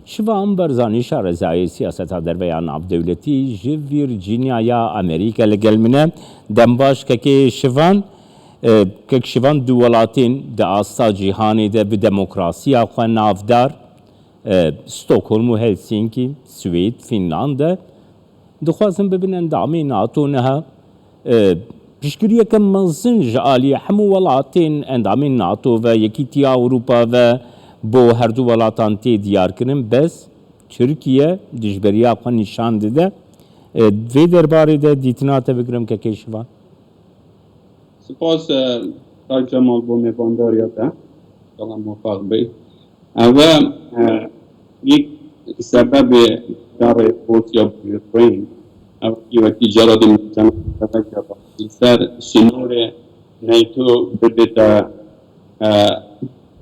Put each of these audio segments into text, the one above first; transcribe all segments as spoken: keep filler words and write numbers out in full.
Şivan Barzanî, şarezayê siyaseta derve ya navdewletî, ji Virginiya ya Amerîka li gel min e. Dem baş kekê Şivan. E, kek Şivan, du welatên di asta cîhanê de bi demokrasiya xwe navdar, e, Stockholm û Helsinki, Swêd, Fînlanda, dixwazin bibin endamê NATO niha. E, piştgiriyeke mezin ji aliyê hemû welatên endamên NATO ve, Yekîtiya Ewropa ve bo her du welatan tê diyarkirin, bes Tirkiye dijberiya xwe nîşan dide. E, vê derbarê de dîtina te bigirim kekê Şivan. Spas, e, Kak Cemal, bo mêvandariya te. Salam, mufaq bey. Ev e, e, ilk sebebê şerê Rûsya bi Ukrayne. Ev wekî cara din li ser sînorê NATO bidite, e,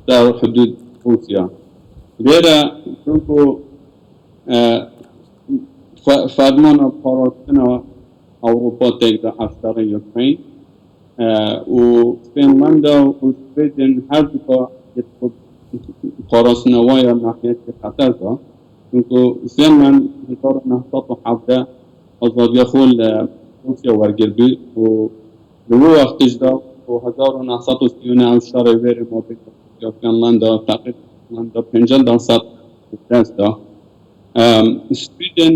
ser hudûd Rûsya. Vêre çunku, e, fe-, fermana parastina Ewropa têk de ev şerê Ukrayne. E, û Fînlanda û Swêdên her duka yê xwe parastina wa ya nahiyetê xeter da. Çunku Fînland hezar û neh sed û hevdeh azadiya xwe li Rûsya wergirtî û li wî wextî jî da û hezar û neh sed û sî û neh ew şerê wêrê ma bîn ya Fînlanda teqrîben pêncî dersa dest da. Em, Swêdên,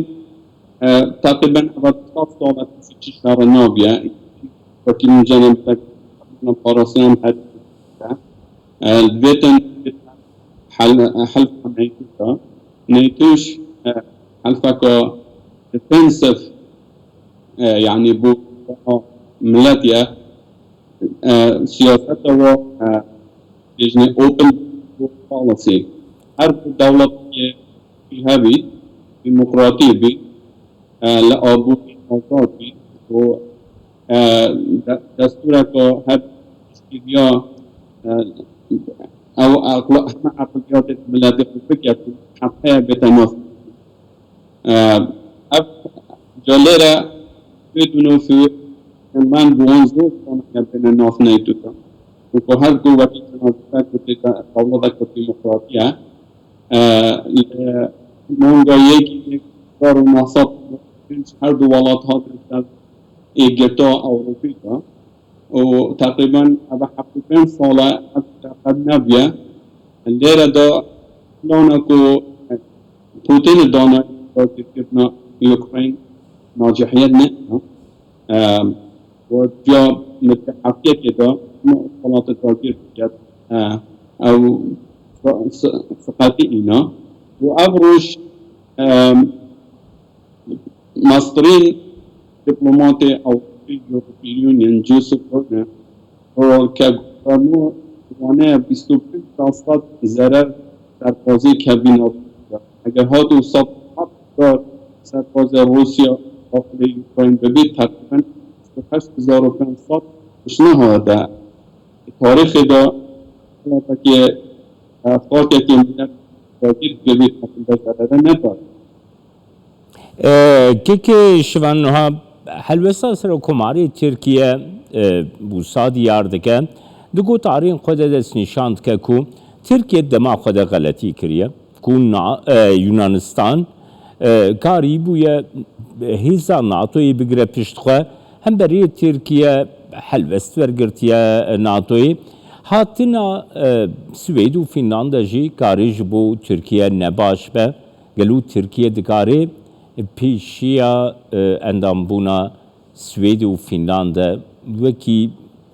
e, teqrîben hevdeh sed sal e piştî çi şerê nabiye. Wekî min cana parastina her, e, li vê tên hel-, helfa NATO da. NATO jî, e, helfeka defensive, e, yanî bo milet ye. E, siyaseta wa, e, bêjinê open door policy. Her dewletê hebî, demokratî bî, e, li aborî azad bî û, e, de-, destûreka her piştgiriya, e, ew aql-, heme aqliyatê miletê xwe bike ku heq heye bête nas. E, ev ca lêre Swêd û Norwêc, Fînland bi wan zor tane bêne nav NATO de. Çunku her ku wekî cenazî te gotê de dewleteke demokratî ye. E, li manga yekê hezar û neh sed û newid û pênc her du welat hatin ser êgirta Ewropî de. û teqrîben ev heftê pênc sal e ev qet nebiye. Lêre de plana ku Putin dana dagirkirina Ukrayne nacihiyet ne. Em, û ciya miteheftiyekê de hemû welatê dagir diket. E, ew si-, si-, siqetî îna. Û ev roj, em, Mestirîn diplomatê Ewropî, European Union, Josep Borrell, Borrell ke guverno wane bîst û pênc dersa zerer serbazê kevîna. Eger hat û sed hezar serbazê Rûsya daxilê Ukrayne bibî, teqrîben bîst û heşt hezar û pênc sed kuştina hate. Tarîxê de welatekê, e, xakekê milet dagir dikevî, teqrîben zerere nedar. E, kekê Şivan, niha helwesta Serokkomarê Tirkiye, e, wisa diyar dike, di gotarên xwe de destnîşan dike ku Tirkiye dema xwe de xeletî kiriye, ku na-, e, Yunanistan, e, karî bûye hêza NATOyê bigire pişt xwe, hemberî Tirkiye helwest wergirtiye NATOyê. Hatina, e, Swêd û Fînlanda jî karî ji bo Tirkiye nebaş be. Gelo Tirkiye dikare pêşiya, e, endambûna Swêdê û Fînlande wekî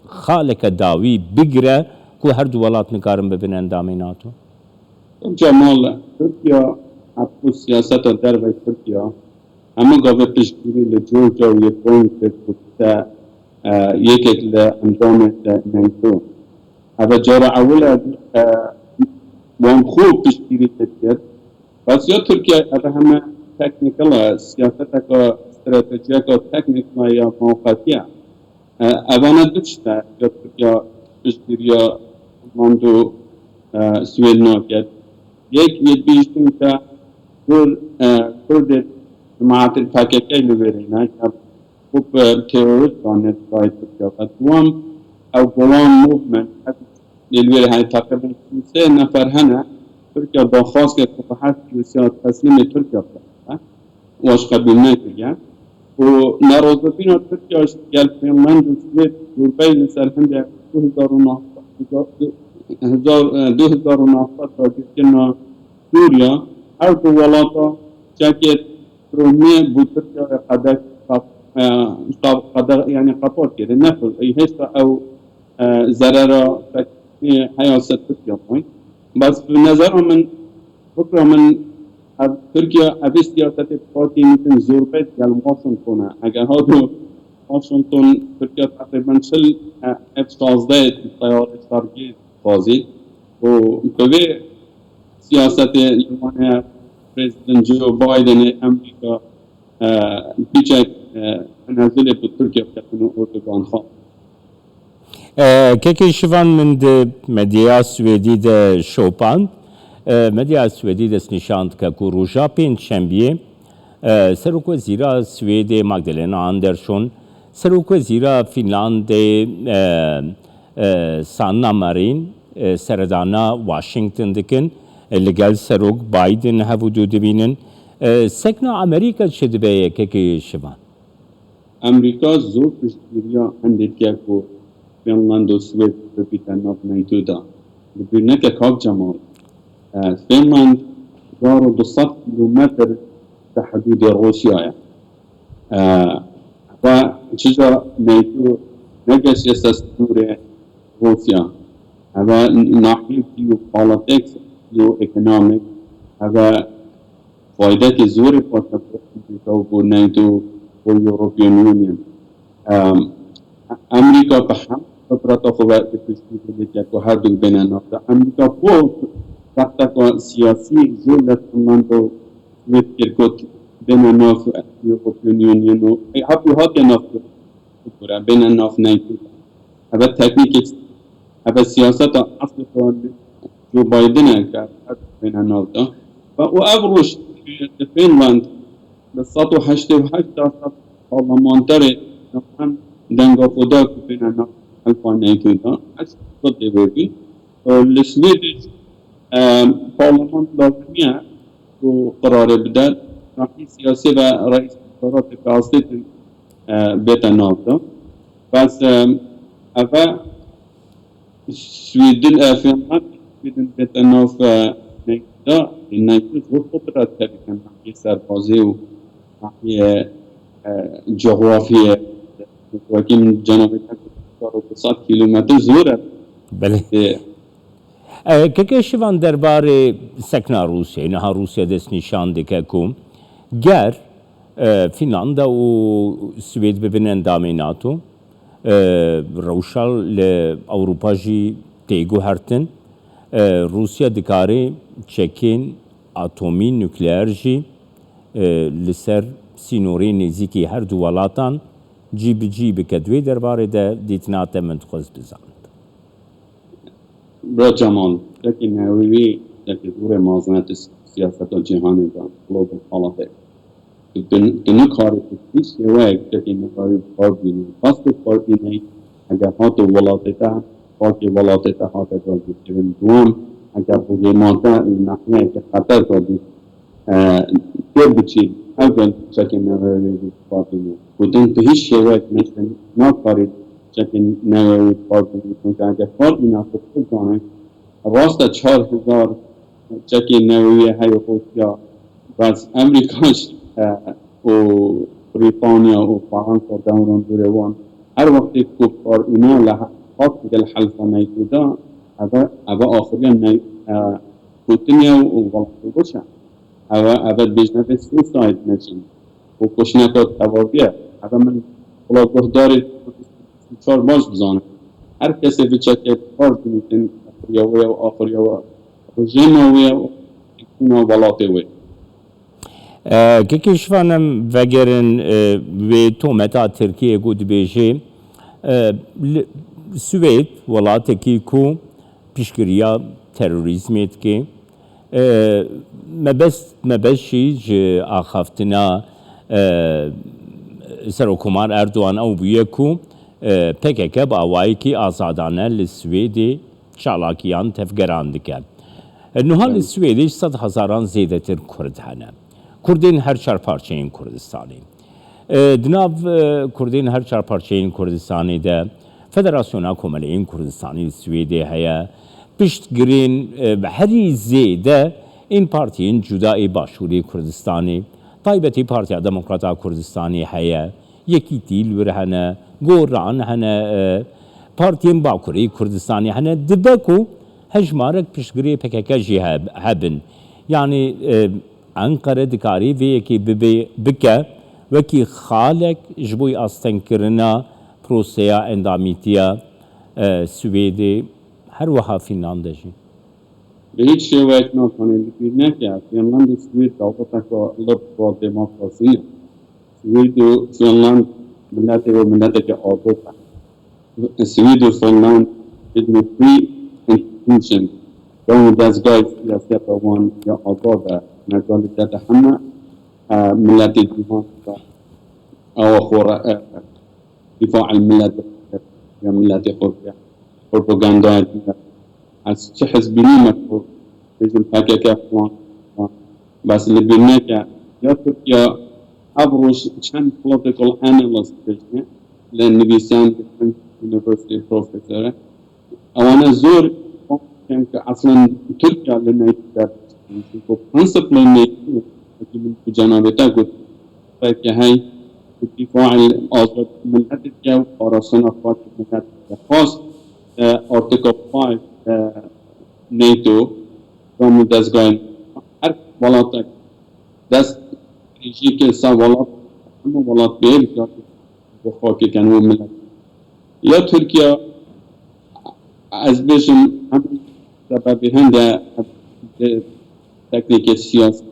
xaleke dawî bigire ku her du welat nikarin bibin endamê NATO? Cemal, Tirkiye, heta siyaseta derve Tirkiye, hemû gavê piştgirî li Georgia û Ukrayna kir ku te, e, yekek li endamên NATO. Ev e cara ewil e, e, wan xwe piştgirî dikir. Bes ya Tirkiye, ev heme technical e, siyaseteka, stratejiyeka technical e ya mawqetî ye. E, evane du tişt e ya Tirkiye piştgiriya Finland û, e, Swêd nake. Yek, yê bihîstin ke Kur-, e, Kurdê cemaetê P K K li wêrê ne, ya xwe bi terorist zanê di dayê Tirkiye ve. Duwam, ew Golan Movement, lê li wêrê heye teqrîben sê nefer hene, Tirkiye daxwaz kir ku bi her kî Rûsya teslîmê Tirkiye bike. Û eş qebûl nekiriye. Û nerazîbûna Tirkiye ji gel Fînland û Swêd zorbey li ser hindê du hezar û neh, hezar, du hezar û neh dagirkirina Sûriye, her du welata çekê dronê bo Tirkiye qede, qe-, e, qe-, qede, yani qepat kir. Ne, hêşta ew, e, zerera teknîkî heya ser Tirkiye bûn. Bes bi nezera min, fikra min, ev, Tirkiye evê siyasetê partiyên din zorbey gel Washington e. Eger hado Washington, Tirkiye teqrîben çil, e, F şazdeh teyarê şergî dixwazî. Û bi vê siyasetê li wane Prezident Joe Bidenê Amerîka, e, piçek, e, tenezulê bi Tirkiye biketin û Erdogan xwe. E, kekê Şivan, min di medyaya Swêdî de şopand. E, medyaya Swêdî destnîşan dike ku roja pêncşembiyê, e, Serokwezîra Swêdê Magdalena Andersson, Serokwezîra Fînlandê, e, e, Sanna Marin, e, seredana Washington dikin, e, li gel Serok Biden hevûdu dibînin. E, sekna Amerîka çi dibe yekekê Şivan? Amerîka zor piştgiriya hindê dike ku Fînland û Swêd bibîte nav NATO de. Li bîr neke kak Cemal, e, Fînland hezar û du sed kîlometr di hidûdê Rûsya ye. E, ve çija NATO negeşiye ser sînorê Rûsya. Eve nahiyê geopolitics, geoeconomic, eve faydekê zorê xwe bo Amerîka û bo NATO û European Union. Em, Amerîka bi hemû qudrata xwe ve di piştgiriyê de ku her du bêne nav de. Amerîka bo wexteka siyasî zor li Finlanda û Swêd kir ku bêne nav European Union û, ê, hep û hatiye nav, bêne nav NATO. Eve teknîkê, eve siyaseta eslê Joe Biden e ke her du bêne nav de. Ve û ev roj di Finland bi sed û heştê û heşt dersa parlamenterê navend denga xwe da ku bêne nav Helpa NATO da. Heşt sed dê wê bî. Li Swêdê, e, parlament lazim e ku qirarê bide. Nahiyê siyasî ve reîs wezara tê bi astê din, e, bête nav da. Bes, e, eve Swêdin, e, Finland, Swêdin bête nav, e, NATO da, e, NATO zor qudret tevî ke nahiyê serbazê û nahiyê, e, coxrafiyê, wekî min cenabê te got, hezar û du sed kîlometr zor e. Belê. E, E, keke Şivan, derbarê sekna Rûsyayê, niha Rûsya destnîşan dike ku ger, e, Fînlanda û Swêd bibin endamê NATO, e, rewşa li Ewropa jî tê guhertin. E, Rûsya dikare çekên atomî, nukleer jî, e, li ser sînorê nêzîkî her du welatan cî bi cî bike. Di wê derbarê de dîtina te min dixwest bizanind. Bira Cemal, çekê newewî çekê zûrê mezin e di siyaseta cîhanê de, global halatê. Tu, tu, tu nikarî bi hîç şêweyek çekê newewî bi kar bînî. Qasdê kar bînî, eger hato welatê te, xakê welatê te hate dagirkirin. Duwem, eger hejêma te li nahiyeyeke xeter de bî, e, tê biçî, ew de çekê newewî bi kar bînî. Gotin, tu hîç şêweyek neştin, nakarî çekê newewî bi kar bînî. Çunke eger kar bîna, tu dizane, rast e çar hezar çekê newewî heye Rûsya, bes Amerîka jî, e, û Brîtanya û Fransa dewran dûrê wan. Her wextê ku bi kar îna li he-, hat digel helifa NATO de, eve, eve axiriya ne-, e, Putin ye û welatê Rûsya. Eve, eve dibêjin, eve suicide mission û kuştineka tevavî ye. Eve min wila guhdarê çar baş bizane. Her kesê vê çekê kar bînîtin, axiriya wê ye û axiriya wê, rejîma wê ye û îkûna welatê wê. E, kekê Şivan, em vegerin, e, wê tometa Tirkiyê ku dibêje, e, li, Swêd welatekî ku piştgiriya terorîzmê dike, E, mebest, mebest jî ji axaftina, e, Serokkomar Erdogan ew bûye ku, e, P K K bi awayekî azadane li Swêdê çalakiyan tevgeran dike. Niha li Swêdê ji sed hezaran zêdetir Kurd hene. Kurdên her çar parçeyên Kurdistanê. E, di nav, e, Kurdên her çar parçeyên Kurdistanê de Federasyona Komeleyên Kurdistanê li Swêdê heye. Piştgirên, e, herî zêde ên partiyên cuda ê Başûrê Kurdistanê, taybetî Partiya Demokrata Kurdistanê heye, Yekîtî li wir hene, Goran hene, e, partiyên Bakurê Kurdistanê hene. Dibe ku hejmarek piştgirê P K K jî heb-, hebin. Yanî, e, Enqere dikarî vê yekê bibe, bike wekî xalek ji bo astengkirina proseya endamîtiya, e, Swêdê, her wiha Fînlandê jî. Bi hiç şêweyek nakanê li bîr neke, Fînland û Swêd daweteke li ba demokrasî ne. Swêd û Fînland miletê û mileteke ajoz e. Swêd û Fînland did me free institution. Dem û dezgahê siyaseta wan ya azad e. Megalê te de heme, e, miletê cîhan de ewa xwe re, e, dîfa el milet ya miletê xwe bike. Propagandaya dî. Ez çi hizbînî me ku bêjim P K K falan, falan. Bes li bîr neke, ya Tirkiye ev roj çend political analyst bêjine, li nivîsandin University profesore. Ewana zor fam dikin ku eslen Tirkiye li NATO derdiçe. Çunku prensîpla NATO, wekî min ku cenabê te got, peke hey, ku dîfa azad millet dike û parastina xwe millet dike. Xwest, e, Article five, e, NATO, dam û dezgahên her welatek dest dirêjiyeke ser welat, hemû welat bê, bi xakê ken û millet. Ya Tirkiye, ez bêjim, hem sebebê hende teknîkê siyasî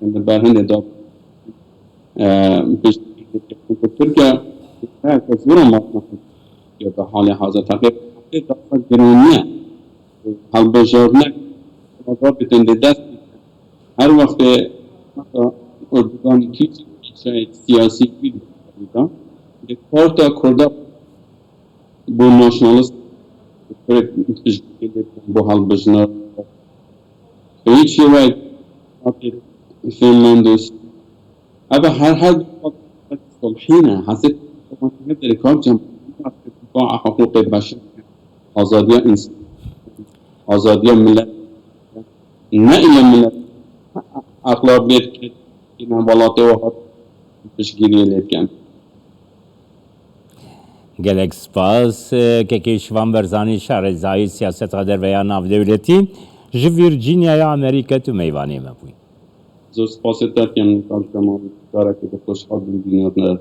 li ber hende da, e, piştgirî dike. Tirkiye, Tirkiye zora matmatik ya da halê hazir. Teqrîben heftê dersa giraniye. Hilbijarnek, da bitin de dest. Her wextê Erdogan Tirkiye siyasî wî de, de parta Kurda bo nasyonalist, bo halbijna, hiç şêweyek Finlandus. Eve her her sulhîne, hesê derê kar cem, difa hiqûqê beşer, azadiya însan, azadiya millet, ne île millet, aqla bêt ke înan welatê we hat piştgiriyê lê dikin. Gelek spas, e, Kekê Şivan Berzanî, şarezayê siyaseta derve ya navdewletî, ji Virginia'ya Amerîka tu meyvanê me bûyî. Zor spasê te dikim, Kak Cemal, careke di xweşhal bin bînatne.